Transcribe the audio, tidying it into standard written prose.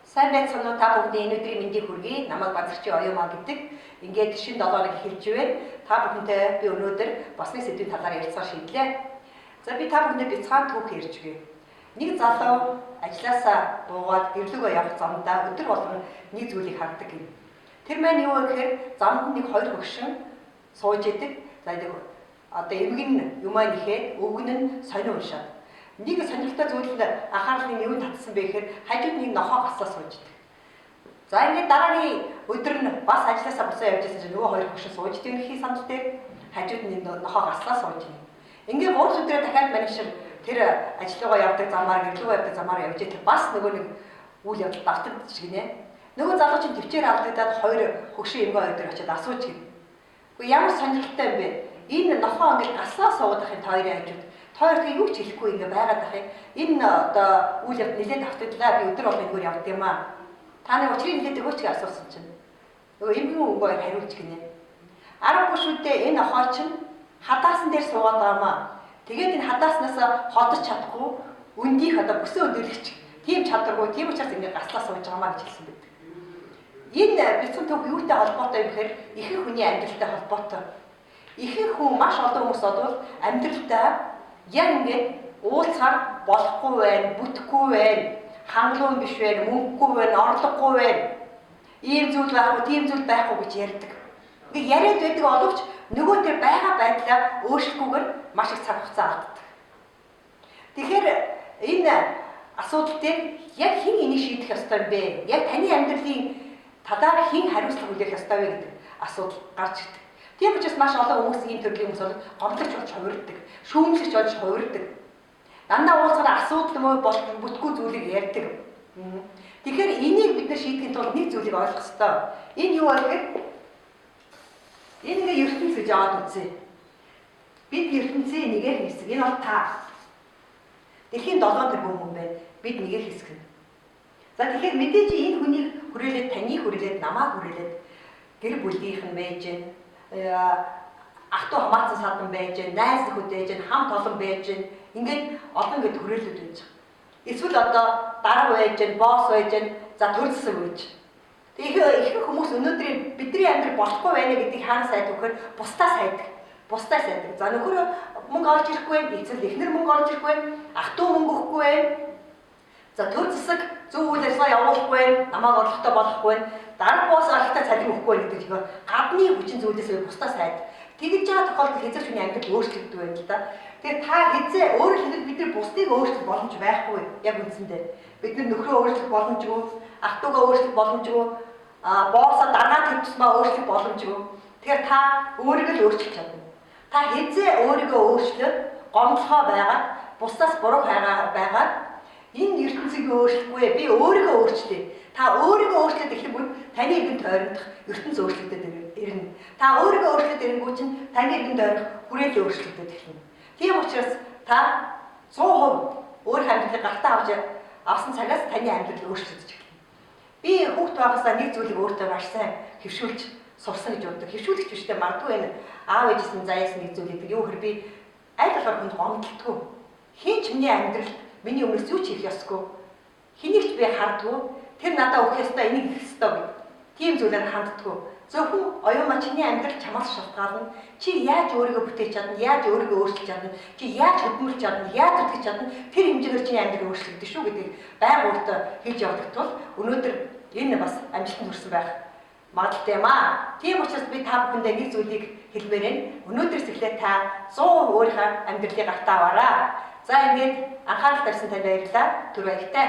Сайн байцгаана уу, та бүхэндээ энэ өдрийн мэндийг хүргэе. Намайг Базарчи Оюумаа гэдэг. Ингээд шинэ 7 хоног эхэлж байна. Та бүхэнтэй би өнөөдөр бас нэг сэдвийн талаар ярилцахаар шийдлээ. За, би та бүхэндээ бяцхан түүх ярьж өгье. Нэг залуу ажлаасаа буугаад гэрлүүгөө явах замдаа өдөр болгон нэг зүйлийг хардаг юм. Тэр маань юу вэ гэхээр замд нэг хоёр хөгшин сууж идэг. За, нэг одоо эмгэн юмаа нэхээд, өвгөн нь сонин уншаад. Нэг сонирхолтой зүйл нь анхаарлын юунд татсан бэ гэхээр хажууд нэг нохоо гаслаа сууж идэг. За, ингээд дараагийн өдөр нь бас ажилласаа буцаа явж байсан чинь нөгөө хоёр хөгшин сууж идэг нөхий сандал дээр хажууд нь нохоо гаслаа сууж идэг. Ингээд 3 өдрөө дахиад манайшир тэр ажил руугаа явдаг замаар, гэрлүүгээ явдаг замаар явж итэл бас нөгөө нэг үйл явдал давтагдчих гинэ. Нөгөө залуу чинь төвчээр алдагдаад хоёр хөгшин эмгэн хоёр дээр очиад асууж гин. Үгүй, ямар сонирхолтой юм бэ? Энэ нохоо ингээд гаслаа суугаад ах юм хоёрын хажууд. Хоёр тэгээ юу ч хэлэхгүй ингээ байгаад ах юм. Энэ одоо үйл явдал нэлээд давтагдлаа. Би өдөр болгон энэгээр явд юм аа. Та нэг учрыг нэлээд өгөөч гэж асуусан чинь. Нөгөө эмгэн өнгөө хариулж гинэ. Аргагүй шүү дээ, энэ нохоо чинь хадаасан дээр суугаад байгаа маа. Тэгээд энэ хадааснаас холдож чадахгүй, өндийх одоо бүсээ өндөрлөгч тийм чадваргүй, тийм учраас ингээ гаслаа сууж байгаа маа гэж хэлсэн байдаг. Энэ бяцхан түүх юутай холбоотой юм гэхээр ихэнх хүний амьдралтай холбоотой. Ихэнх хүн, маш олон хүмүүс бол амьдралдаа яг ингээд уулзахаар болохгүй байна, бүтэхгүй байна, хангалуун биш байна, мөнгөгүй байна, орлогогүй байна. Ийм зүйл байхгүй, тийм зүйл байхгүй гэж ярьдаг. Ингээ яриад байдаг боловч нөгөө тэр байгаа байдлаа өөрчлөхгүйгээр маш их цаг хугацаа алддаг. Тэгэхээр энэ асуудал дээр яг хэн энийг шийдэх ёстой юм бэ? Яг таны амьдралын талаар хэн хариуцлага хүлээх ёстой вэ гэдэг асуудал гарч ирдэг. Тийм учраас маш олон хүмүүс, ийм төрлийн хүмүүс бол гомдлогч болж хувирдаг, шүүмжлэгч болж хувирдаг. Дандаа уулзахаар асуудал мөн бол бүтггүй зүйлийг ярьдаг. Тэгэхээр энийг бид нар шийдэхин тулд нэг зүйлийг ойлгох ёстой. Энэ юу вэ гэхээр энэ ингээ ертөнц гэж аваад үзье. Бид ертөнцийн нэг л хэсэг. Энэ бол та. Дэлхийн 7 тэрбум хүн байна. Бид нэг л хэсэг. За, тэгэхээр мэдээж энэ хүнийг хүрээлээд, таны хүрээлээд, намайг хүрээлээд гэр бүлийнх нь байж гэн, ах トゥ хамаатсан садан байж гэн, найз нөхөд байж гэн, хамт олон байж гэн. Ингээд олон гээд хүрээлүүд байж байгаа. Эсвэл одоо дарга байж гэн, босс байж гэн, за, төр засаг байж. Тэгэхээр ихэнх хүмүүс өнөөдрийн бидний амьдрал болохгүй байна гэдгийг хаана сайд вөхөр бусдаа сайдаг. Бусдаа сайдаг. За, нөхөр мөнгө олж ирэхгүй байна, эсвэл эхнэр мөнгө олж ирэхгүй байна, ах トゥ мөнгө өгөхгүй байна. За, төр засаг зөв үйл ажиллагаа явуулахгүй байна, намайг орлоготой болохгүй байна, дарга босс олигтой цалин өгөхгүй байна гэдэг чинь гадны хүчин зүйлээс бусдаа сайд. Тэгж байгаа тохиолдолд хэзээ ч хүний амьдрал өөрчлөгддөг байна л да. Тэгэхээр та хэзээ, өөрөөр хэлбэл, бид нар бусдыг өөрчлөх боломж байхгүй яг үндсэндээ. Бид нар нөхрөө өөрчлөх боломжгүй, ах トゥ угаа өөрчлөх боломжгүй, боосоо даргаа тэр тусмаа өөрчлөх боломжгүй. Тэгэхээр та өөрийгөө л өөрчилж чадна. Та хэзээ өөрийгөө өөрчлөөд, гомдлохоо байгаа, бусдаас буруу хайгаа байгаа, энэ ертөнцийг өөрчлөхгүй, би өөрийгөө өөрчлөе. Та өөрийгөө өөрчлөөд эхлэнгүүт таны эргэн тойрондох ертөнц өөрчлөгдөд ирнэ. Та өөрийгөө өөрчлөөд ирэнгүүт чинь таны эргэн тойрох хүрээлэл өөрчлөгдөд эхэлнэ. Тийм учраас та 100% өөрийнхөө амьдралыг гартаа авч авсан цагаас таны амьдрал өөрчлөгдөж эхэлнэ. Би хүүхд байгаасаа нэг зүйлийг өөртөө маш сайн хэвшүүлж сурсан гэж боддог. Хэвшүүлэгч биш дээ, магадгүй энэ аав ээжээс нь заяасан нэг зүйл гэдэг. Юу гэхээр би аль болохоор хүнд гомдолтгүй. Хэн ч миний амьдралд миний өмнөөс юу ч хийх ёсгүй. Хэнийг ч би хардггүй. Тэр надад өгөх ёстой, энийг хийх ёстой гэд. Тийм зүйлээр ханддаггүй. Зөвхөн "Оюумаа, чиний амьдрал чамаас шалтгаална. Чи яаж өөрийгөө бүтээж чадна, яаж өөрийгөө өөрчилж чадна, чи яаж хөдөлмөрлөж чадна, яаж зүтгэж чадна, тэр хэмжээгээр чиний амьдрал өөрчлөгдөн шүү" гэдгийг байнга өөртөө хэлж явдаг тул өнөөдөр энэ бас амжилтанд хүрсэн байх магадлалтай юм аа. Тийм учраас би та бүхэндээ нэг зүйлийг хэлмээр байна. Өнөөдрөөс эхлээд та 100% өөрийнхөө амьдралыг гартаа аваарай. За, ингээд анхаарал тавьсан танд баярлалаа. Түр баяртай.